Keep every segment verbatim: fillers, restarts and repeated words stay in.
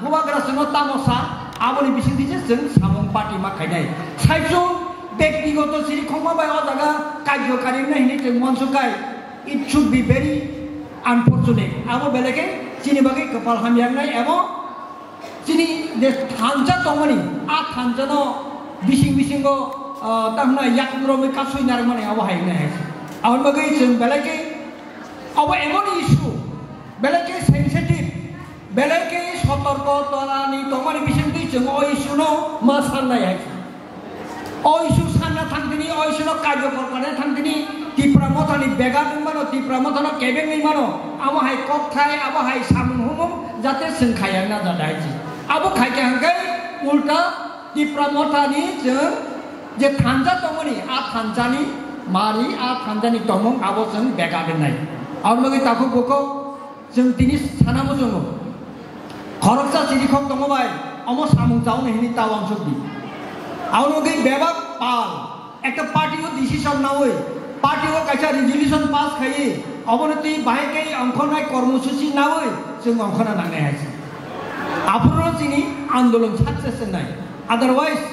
Bubagra chwngno tamo sa, aboni bisingtwi se chwng samung party ma khainai. Saichung bektigoto siri khongma bai o jaga karjo kari wngna hinwi chwng monsuk khai, it should be very unfortunate. Abo belai khe chini bagwi kwpal hamya wngnai, abo chini je thansa tongmani, a thansano bising bisingo, ah, tamna yakung romwi kasui narwkmani abo hai wngnai hai se. Aboni bagwi chwng belai khe abo emon issue, belai khe sensitive, belai khe sotorko torani tongmani bisingtwi chwng o issue no ma sannai hai. O issue sanna thangtini, o issue no karjo kor khlai thangtini, Tipra Mothani begat wngmano, Tipra Mothano kebengwi mano, amo hai kok thai, abo hai samung humung jate chwng khaiya na jata hai se. Abo khaikha hwnkhe ulta Tipra Mothani chwng je thansa tongmani, a thansani mari, a thansani tongmung abo chwng begat wngnai. Aboni bagwi takhuk bukhuk chwng tini sana muchungo. Khoroksa chirikhok tongo bai, omo samung chauna hini ta wansuk di. Aboni bagwi bebak pal, ekta party o decision nawi, party o kaisa resolution pass khaiwi, obono twi bahai khe ongkhornai kormosuchi nawi, chwng ongkhorna nangnai hai se. Aphuru chini andolon success wngnai. Otherwise,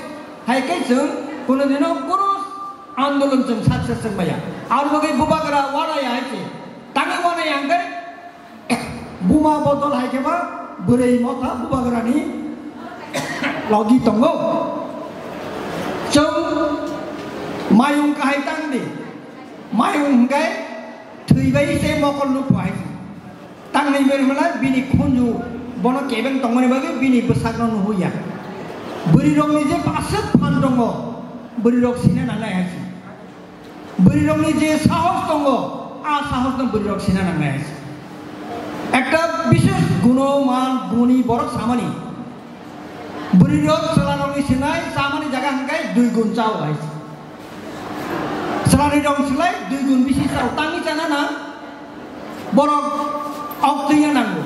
hai khe chwng kono dino kunu andolon chwng success wng maya. Aboni bagwi bubagra wanaya hai se. Tangwi wanaya hwnkhe buma bodol hai khe ba bwrwi motha bubagrani logi tongo. Chwng mayung kahai tang di. Mayung hwnkhe thwi bai se mokol nukho hai se. Tangnai bai hwnla bini khunju bono kebeng tongmani bagwi bini bwsakno nuhuya. Bwrwirokni je aswk phan tongo, bwrwirok sina nangnai hai se. Bwrwirokni je sahos tongo, a sahosno bwrwirok sina nangnai hai se. Ekta bishesh guno man guni borok samani. Bwrwirok chwlarokni sinai chamani jaga hwnkhe dui gun chao hai se. Chwlarwi rong swlai dui gun bisi chao. Tangwi chana na borok oktwi ya nango.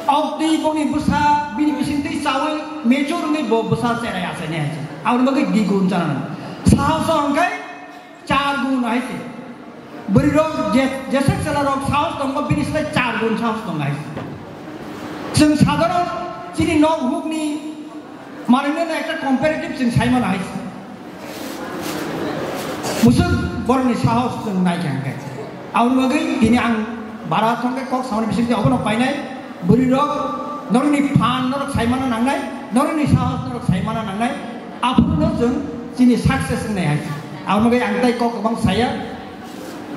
Oktwi boni bwsa bini bisingtwi chawi mechur wngwi bo bwsa cherai achaini hai se. Aboni bagwi dui gun chana nango. Sahoso hwnkhe char gun hai se. Bwrwirok je, jesek chwlarok sahos tongo, bini slai char gun sahos tongo hai se. Chwng sadharon chini nok hukni manwino ekta comparative chwng sai mano hai se. Musuk borokni sahos chwng nai kha hwnkhe. Aboni bagwi tini ang bara thangkhe kok samani bisingtwi obono painai. Bwrwirok norokni phan norok sai mana nangnai, norokni sahos norok sai mana nangnai. Aphuruno chwng chini success wngnai hai se. Aboni bagwi ang tai kok kwbang saya.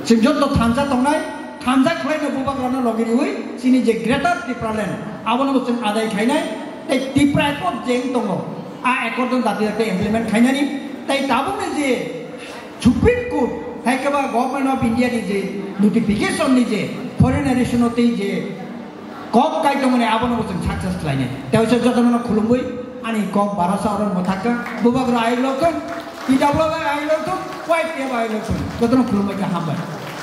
Chwng joto thansa tongnai, thansa khwlaino bubagrano logi riwi chini je Greater Tipraland, abono bo chwng adai khainai, tei Tipra Accord je wng tongo, a accord no dati dati implement khainani, tei tabukni je Supreme Court, hai khe ba Government of India ni je notification ni je foreign relation o tei je kok kai tongmani abono bo chwng success khlainai. Tei jotono khulumwi ani kok barasa oro mwthakha. Bubagra ayuk lokthun, T W A ayuk lokthun, Y T F ayuk lokthun. Jotono khulumwi kha hambai.